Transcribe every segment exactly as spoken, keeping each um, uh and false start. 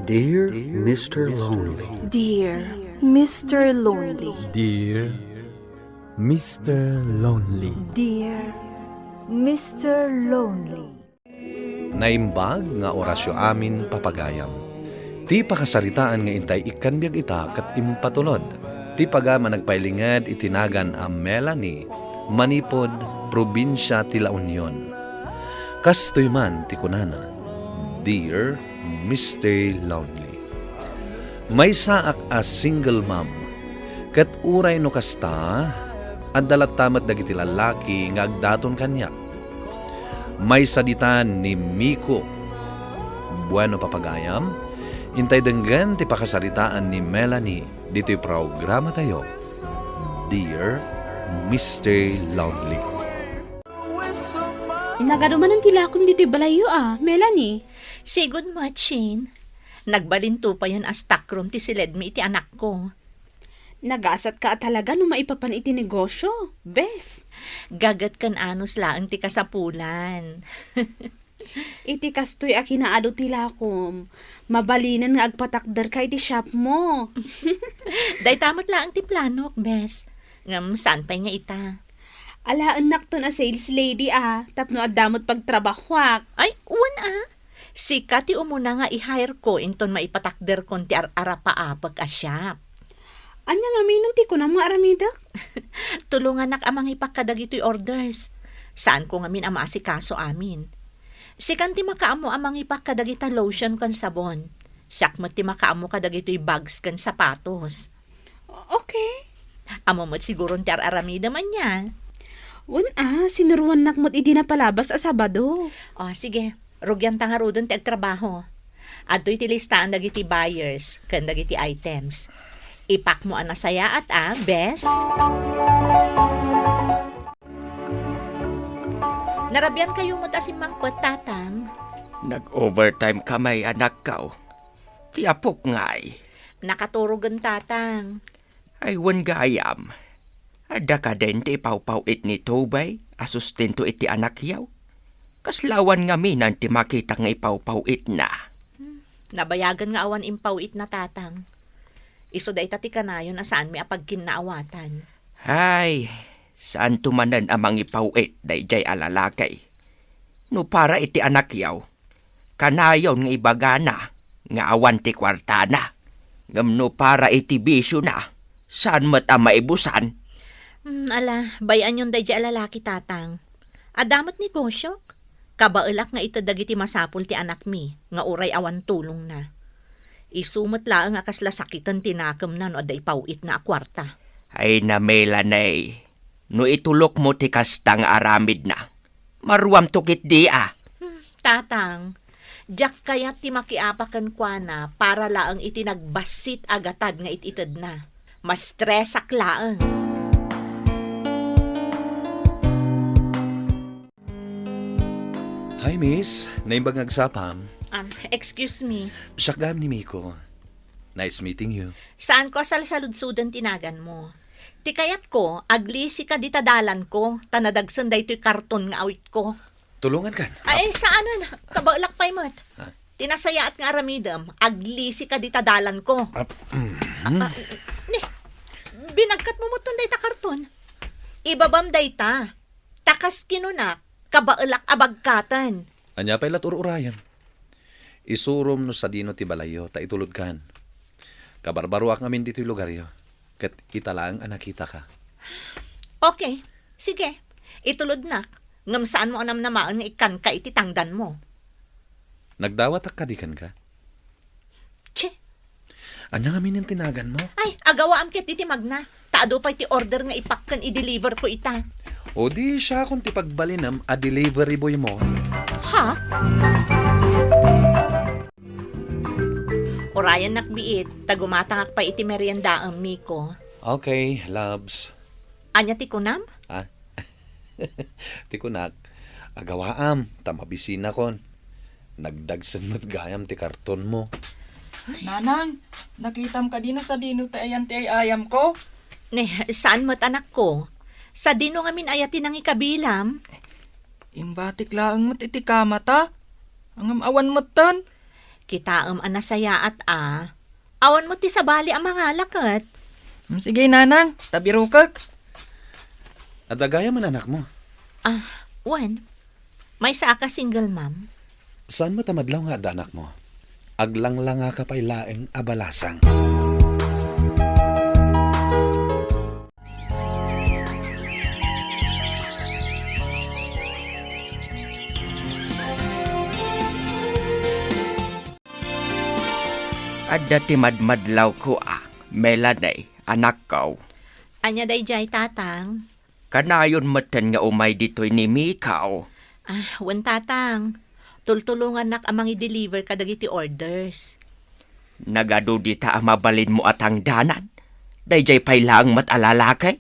Dear Mister Lonely. Dear Mister Lonely. Dear Mister Lonely. Dear Mister Lonely. Naimbag nga orasyo amin, papagayam. Ti pakasaritaan nga intay ikkan biag ita ket impatulod ti pagam a nagpailinged iti nagan a Melanie, manipud probinsia ti La Union. Kastoy man ti kunana, Dear Mister Lonely. Maysaak a single mom, ket uray no kasta, adda latta met dagiti lallaki nga agdaton kaniak. Maysa ditan ni Miko. Bueno, papagayam, intay denggen ti pakasaritaan ni Melanie ditoy programatayo, Dear Mister Lonely. Nagadu manen ti lakom ditoy balayyo a, Melanie. Sigud met, Shane. Nagbalinto payen a stockroom ti siledmi iti anakko. Nagasatka a talaga no maipapan iti negosyo, bes. Gaget ken anus laeng ti kasapulan. Iti kastoy a kinaadu ti lakom, mabalinen nga agpatakderka iti shopmo. Dayta met laeng ti planok, bes. Ngem saan pay nga ita? Alaennakton a sales lady a, tapno adda met pagtrabahoak. Ay, wen a. Sika ti umuna nga i-hireko inton maipatakderkon ti ar-arapaapek a shop. Ania ngamin ti kunam nga aramidek? Tulongannak a mangipak kadagitoy orders. Saanko ngamin a maasikaso amin. Sikan ti makaammo a mangipak kadagita lotion ken sabon. Siak met ti makaammo kadagitoy bags ken sapatos. Okay. Ammo met siguron ti ar-aramidem ania. Wen a, sinuroannak met idi napalabas a Sabado. O, sige. Rugianta ngaruden ti agtrabaho. Adtoy ti listaan dagiti buyers ken dagiti items. Ipakmo a nasayaat a, bes? Narabiankayo met a simmangpet, Tatang. Nag-overtime ka may, anakko. Ti apok ngay? Nakaturogen, Tatang. Ay, wen gayam. Adda kadin ti ipawpaw-it ni Tobay a sustento iti anakyaw? Kasla awan ngamin ti makitak nga ipawpaw-itna. Hmm, nabayagen nga awan impaw-itna, Tatang. Isu dayta ti kanayon a saanmi a pagkinnaawatan. Ay, saanto manen a mangipaw-it daydiay a lalaki. No para iti anakyaw, kanayon nga ibagana nga awan ti kuartana. Ngem no para iti bisiona, saan met a maibusan. Hmm, ala, bay-anyon daydiay a lalaki, Tatang. Adda met negosiok. Kabaelak nga ited dagiti masapul ti anakmi nga uray awan tulongna. Isu met laeng a kasla sakiten ti nakemna no adda ipaw-itna a kuarta. Ay, Melanie, no itulokmo ti kasta nga aramidna, maruamto ketdi a. Hmm, Tatang, diak kayat ti makiapa kenkuana para laeng iti nagbassit a gatad nga it-itedna. Mastresak laeng. Hi, miss. Naimbag nga agsapam. Um, excuse me. Siak gayam ni Miko. Nice meeting you. Saanko a salsaludsoden ti naganmo. Ti kayatko, aglisika dita dalanko, ta nadagsen daytoy karton nga awitko. Tulongankan. Ay, saanen. Kabaelak pay met. Ha? Ti nasayaat nga aramidem, aglisika dita dalanko. Ah, mhm. Ah, ah, ni, binagkatmo metten dayta karton. Ibabam dayta. Ta kas kinunak, kabaelak a bagkaten. Ania pay la ti ur-urayem? Isurom no sadino ti balayyo ta itulodkan. Kabarbaroak ngamin ditoy lugaryo, ket ita laeng a nakitaka. Okay, sige. Itulodnak, ngem saanmo a namnamaen nga ikkanka iti tangdanmo. Nagdawatak kadi kenka? Che. Ania ngamin ti naganmo? Ay, agawaam ket iti magna. Ta adu pay ti order nga ipak ken i-deliver ko ita. O di siakon ti pagbalinem a delivery boy mo. Ha? Urayennak biit, ta gumatangak pay iti meriendaem, Miko. Okay, loves. Ania ti kunam? Ah? Ti kunak, agawaam, ta mabisinakon. Nagdagsen met gayam ti kartonmo. Nanang, nakitam kadi no sadino ti ayan ti ay-ayamko? Ne, saan met, anakko? Sadino ngamin aya ti nangikabilam? Imbatik laeng met iti kamata. Ngem awan metten. Kitaem a nasayaat a. Awan mo ti sabali a mangala ket. Mm, sige, nanang, ta birukek. Adda gayam man anakmo? Ah, wen. Maysa a ka single mom. Saan met a madlaw nga adda anakmo? Aglanglangaka pay laeng a balasang. Adda ti madmadlawko a, Melanie, anakko. Ania daydiay, Tatang? Kanayon metten nga umay ditoy ni Miko. Ah, wen, Tatang. Tultulongannak a mangi-deliver kadagiti orders. Nagadu dita a mabalinmo a tangdanan? Daydiay pay laeng met a lalaki?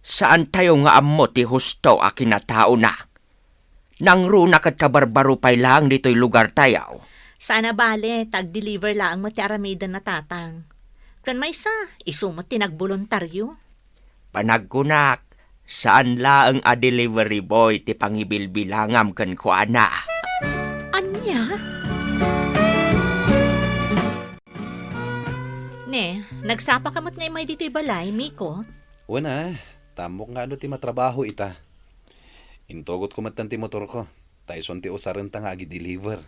Saantayo nga ammo ti husto a kinataona. Nangruna ket kabarbaro pay laeng ditoy lugartayo. Saan a bale, ta ag-deliver laeng met ti aramidenna, Tatang. Ken maysa, isu met ti nagboluntaryo. Panagkunak, saan laeng a delivery boy ti pangibilbilangam kenkuana. Ania? Ne, nagsapaka met nga immay ditoy balay, Miko? Wen a, ta ammok nga adu ti matrabaho ita. Intugotko metten ti motorko, ta isun ti usarenta nga agi-deliver.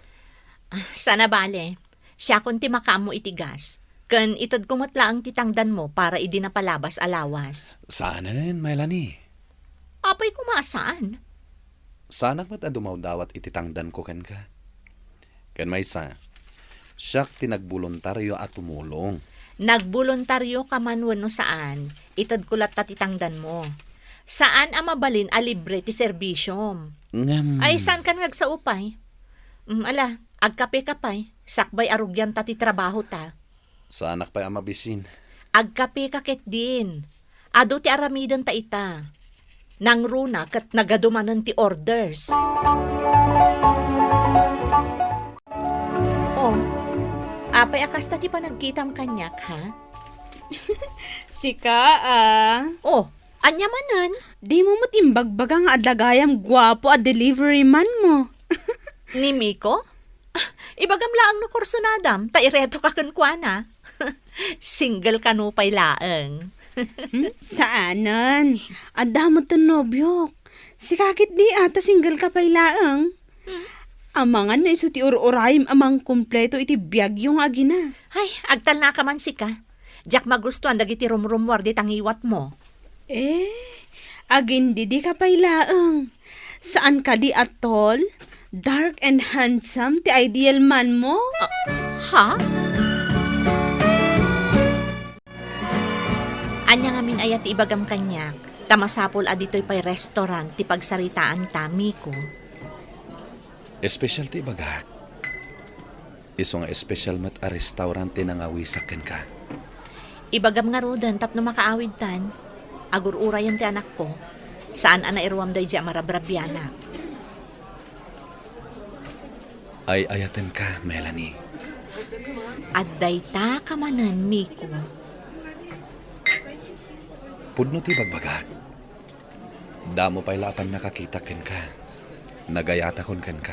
Ah, saan a bale. Siakon ti makaammo iti gas. Ken itedko met laeng ti tangdanmo para idi napalabas a lawas. Saanen, Melanie? Apay koma a saan? Saanak met a dumawdawat iti tangdanko kenka. Ken maysa, siak ti nagboluntaryo a tumulong. Nagboluntaryoka man wenno saan, itedko latta ti tangdanmo. Saan a mabalin a libre ti serbisiom. Ngem Ay, saankan nga agsao pay? Mm, ala, agkapeka pay, sakbay a rugianta ti trabahota. Saanak pay a mabisin. Agkapeka ketdin. Adu ti aramidenta ita. Nangruna ket nagadu manen ti orders. Oh, apay a kasta ti panagkitam kaniak, ha? Sika, ah. Oh, ania manen? Dimo met imbagbaga nga adda gayam guapo a delivery man mo. Ni Miko? Ah, ibagam laeng no kursunadam, ta iretoka kenkuana. Single ka nupay laeng. Hmm? Saanen. Adda met ti nobiok. Sika ketdi a, ta single ka pay laeng. Hmm. Amangan no isu ti ur-urayem a mangkumpleto iti biagyo nga agina. Ay, agtalnaka man sika. Diak magustuan dagiti rumrumuar dita ngiwatmo. Eh, agindidi ka pay laeng. Saan kadi a tall, dark and handsome ti ideal man mo? Ah, ha? Ania ngamin aya ti ibagam kaniak, ta masapul a ditoy pay restaurant ti pagsaritaanta, Miko. Espesyal ti ibagak. Isu nga espesyal met a restaurant ti nangawisak kenka. Ibagam ngaruden tapno makaawidtan. Agur-urayen ti anakko. Saan a nairuam daydi a marabrabianak. Ay-ayatenka, Melanie. Addayta ka manen, Miko. Pudno ti bagbagak. Damo pay la a pannakakitak kenka. Nagayatakon kenka.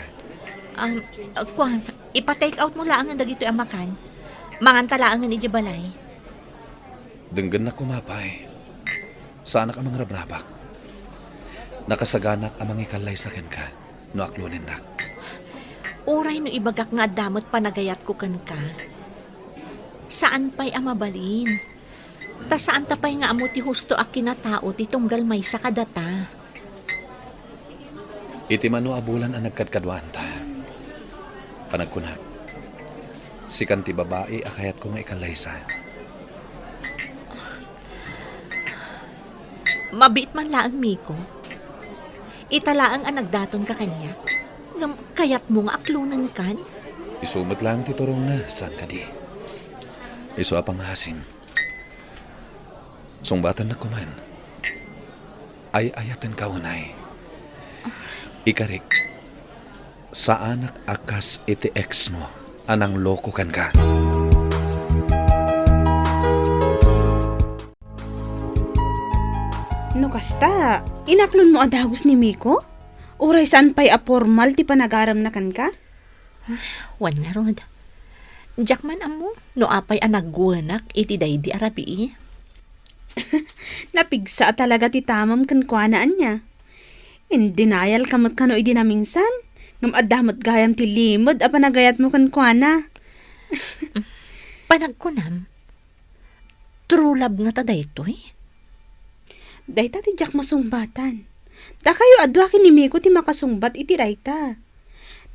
Um, uh, kuan, ipa-take out mo laengen dagitoy a makan. Manganta laengen idiay balay. Denggennak koma pay. Saanak a mangrabrabak. Nakasaganak a mangikallaysa kenka no aklonennak. Uray no ibagak nga adda met panagayatko kenka, saan pay a mabalin. Ta saanta pay nga ammo ti husto a kinatao ti tunggal maysa kadata. Iti mano a bulan a nagkadkaduaanta, panagkunak, sikan ti babai a kayatko nga ikallaysa. Mabiit man laeng, Miko. Ita laeng a nagdatonka kaniak, ngem kayatmo nga aklonenkan? Isu met laeng ti turongna, saan kadi? Isu a pangngasim. Sungbatannak koman. Ay-ayatenka unay. Ikarik, saanak a kas iti ex mo a nangloko kenka. No kasta, inaklonmo a dagus ni Miko? Uray saan pay a pormal ti panagaramna kenka? Wen ngarud, Diak man ammo no apay a nagwenak iti daydi a rabii. Napigsa a talaga ti tamam kenkuana, ania? In denial ka met kano idi namingsan, ngem adda met gayam ti limed a panagayatmo kenkuana. Panagkunam, true love ngata daytoy? Dayta ti diak masungbatan. Dakayo a dua ken ni Miko ti makasungbat iti dayta.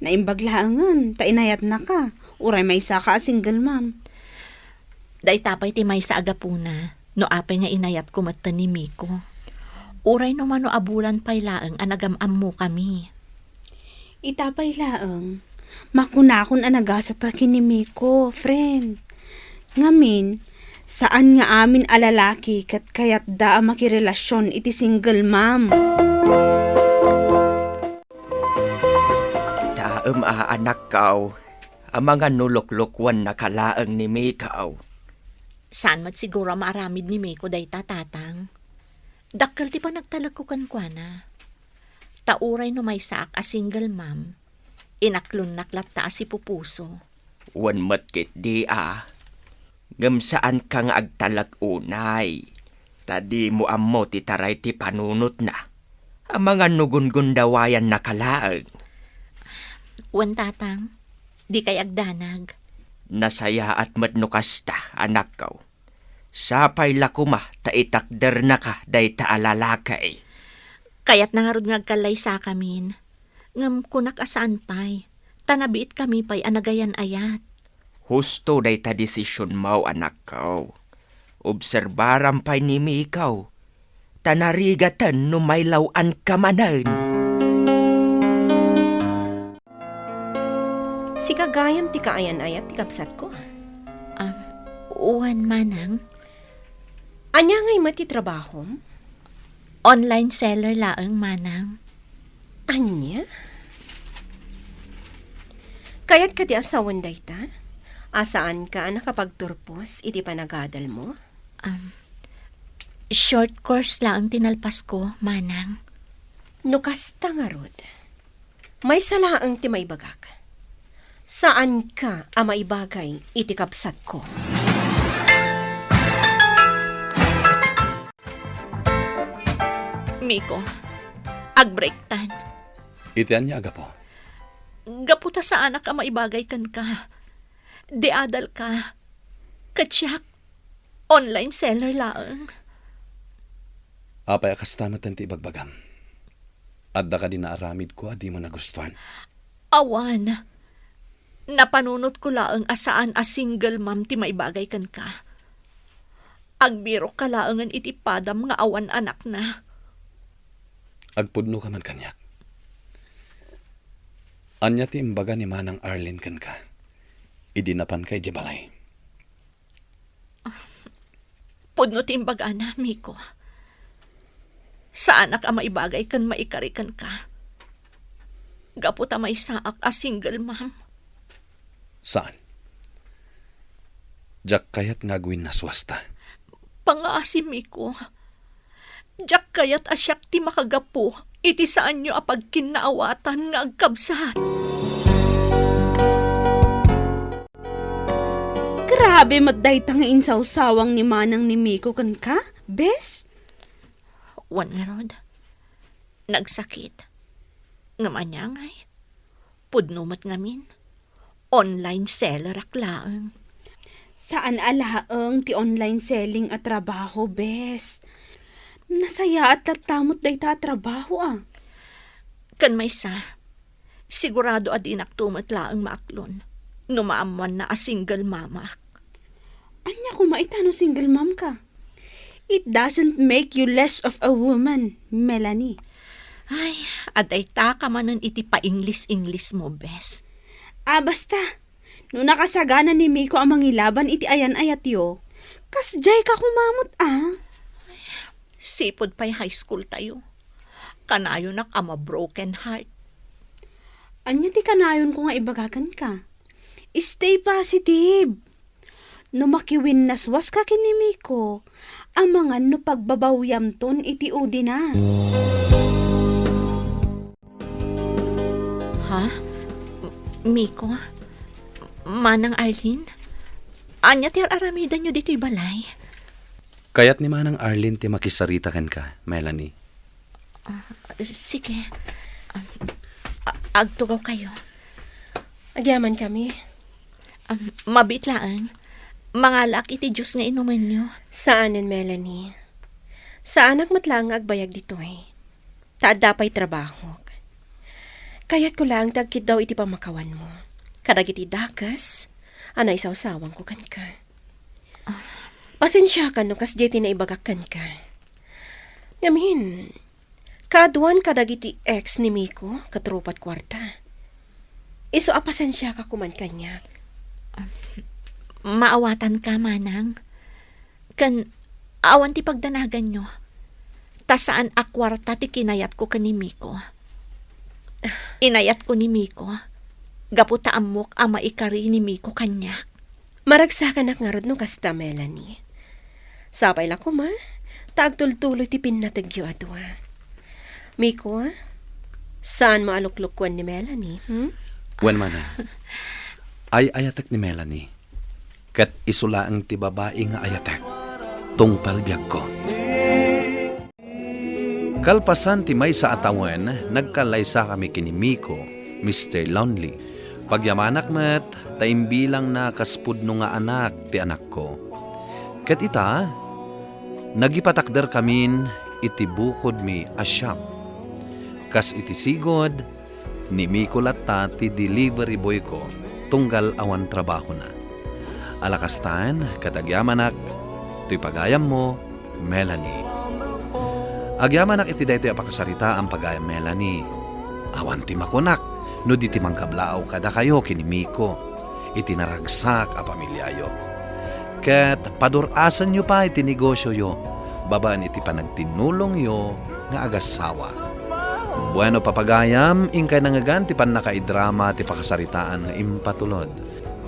Naimbag laengen ta inayatnaka, uray maysaka a single mom. Dayta pay ti maysa a gapuna, no apay nga inayatko metten ni Miko. Uray no mano a bulan pay laeng a nagam-ammokami. Ita pay laeng, makunakon a nagasat ka ken ni Miko, friend. Ngamin, saan nga amin a lalaki ket kayatda a makirelasyon iti single mom. Daem a anakkaw, amangan no luklukwanna ka laeng ni Mikaw. Saan met siguro a maaramid ni Miko dayta, Tatang. Dakkel ti panagtalekko kenkuana. Ta uray no maysaak a single mom, inaklonnak latta a sipupuso. Wen met ketdi a, ngem saanka nga agtalek unay, ta dimo ammo ti taray ti panunotna. Amangan no gungundawayannaka laeng. Wen, Tatang, dikay agdanag. Nasayaat met no kasta, anakko. Sapay la koma ta itakdernaka dayta a lalaki. Kayatna ngarud nga agkallaysakamin. Ngem kunak a saan pay, ta nabiitkami pay a nagayan-ayat. Husto dayta desisionmo, anakko. Obserbaram pay ni Mikaw, ta narigaten no mailaw-anka manen. Sika gayam ti kaayan-ayat ti kabsatko. Ah, wen, Manang. Ania ngay met ti trabahom? Online seller laeng, Manang. Ania? Kayatka ti asawen dayta? A saanka a nakapagturpos iti panagadalmo? Um, short course laeng ti nalpasko, Manang. No kasta ngarud, maysa laeng ti maibagak. Saanka a maibagay iti kabsatko. Miko, agbreaktan. Iti ania a gapu? Gapu ta saanak a maibagay kenka. Diadalka. Ket siak, online seller laeng. Apay a kasta met ti ibagbagam? Adda kadi naaramidko a dimo nagustuan? Awan. Napanunotko laeng a saan a single mom ti maibagay kenka. Agbirokka laengen iti padam nga awan anakna. Agpudnoka man kaniak. Ania ti imbaga ni Manang Arlene kenka idi napanka idiay balay? Pudno ti imbagana, Miko. Saanak a maibagay ken maikari kenka. Gapu ta maysaak a single mom. Saan? Diak kayat nga agwinnaswasta. Pangaasi, Miko. Diak kayat a siak ti makagapu iti saanyo a pagkinnaawatan nga agkabsat. Grabe met dayta nga insawsawang ni Manang ni Miko kenka, bes? Wen ngarud, nagsakit. Ngem ania ngay? Pudno met ngamin. Online sellerak laeng. Saan a laeng ti online selling a trabaho, bes. Nasayaat latta met dayta a trabaho, a. Ken maysa, sigurado a dinakto met laeng maaklon no maammoanna a single mamak. Ania koma ita no single mom ka? It doesn't make you less of a woman, Melanie. Ay, adda ita ka manen iti pa-English-English mo, bes. A, basta. No nakasagana ni Miko a mangilaban iti ayan-ayatyo, kasdiay ka koma met, a. Sipud pay high school tayo. Kanayonak a ma-broken heart. Ania ti kanayonko nga ibaga kenka? Stay positive. No makiwinnaswaska ken ni Miko, amangan no pagbabawiamton iti udina. Ha? M-, Miko? Manang Arlene, ania ti ar-aramidenyo ditoy balay? Kayat ni Manang Arlene ti makisarita kenka, Melanie. Ah, sige. Ah, a-, agtugaw kayo. Agyaman kami. Ah, mabiit laeng. Mangalaak iti juice nga inumenyo. Saanen, Melanie. Saanak met laeng nga agbayag ditoy. Ta adda pay trabahok. Kayatko laeng ti agkiddaw iti pammakawanmo kadagiti dakes a naisawsawanko kenka. Ah. Pasensiakan no kasdiay ti naibagak kenka. Ngamin, kaaduan kadagiti ex ni Miko ket rupat kuarta. Isu a pasensiaka koman kaniak. Maawatanka, manang. Ken awan ti pagdanaganyo. Ta saan a kuarta ti kinayatko ken ni Miko. Inayatko ni Miko gapu ta ammok a maikari ni Miko kaniak. Maragsakanak ngarud no kasta, Melanie. Sapay la koma ta agtultuloy ti pinnategyo a dua. Miko, saanmo a luklukuen ni Melanie, hmm? Wen, manang. Ay-ayatek ni Melanie. Ket isu laeng ti babai nga ayatek tungpal biagko. Kalpasan ti maysa a tawen, nagkallaysakami ken ni Miko, Mister Lonely. Pagyamanak met ta imbilangna kas pudno nga anak ti anakko. Ket ita, nagipatakderkamin iti bukodmi a shop. Kas iti sigud, ni Miko latta ti delivery boyko tunggal awan trabahona. Ala kastan, ket agyamanak toy pagayammo, Melanie. Agyamanak iti daytoy a pakasaritaan, pagayam Melanie. Awan ti makunak no di ti mangkablaaw kadakayo ken ni Miko iti naragsak a pamiliayo. Ket padur-asenyo pay ti negosioyo babaen iti panagtinnulongyo nga agassawa. Bueno, papagayam, inkay nangngegan ti pannakaidrama ti pakasaritaan nga impatulod.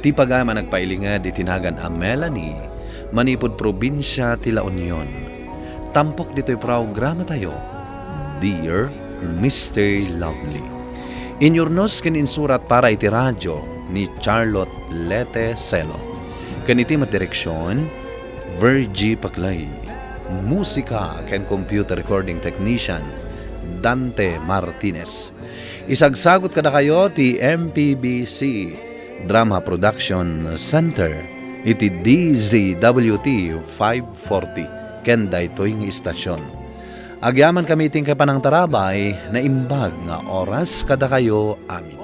Ti pagayam a nagpailinged iti nagan a Melanie, manipud probinsia ti La Union. Tampok ditoy programatayo, Dear Mister Lovely. Inyurnos ken insurat para iti radio ni Charlotte Lete Celo. Ken iti met direksion, Virgie Paclay. Musika ken computer recording technician, Dante Martinez. Isagsagut kadakayo ti M P B C Drama Production Center iti D Z W T five forty ken daytoy nga istasyon. Agyamankami iti inkay panangtarabay, naimbag nga oras kadakayo amin.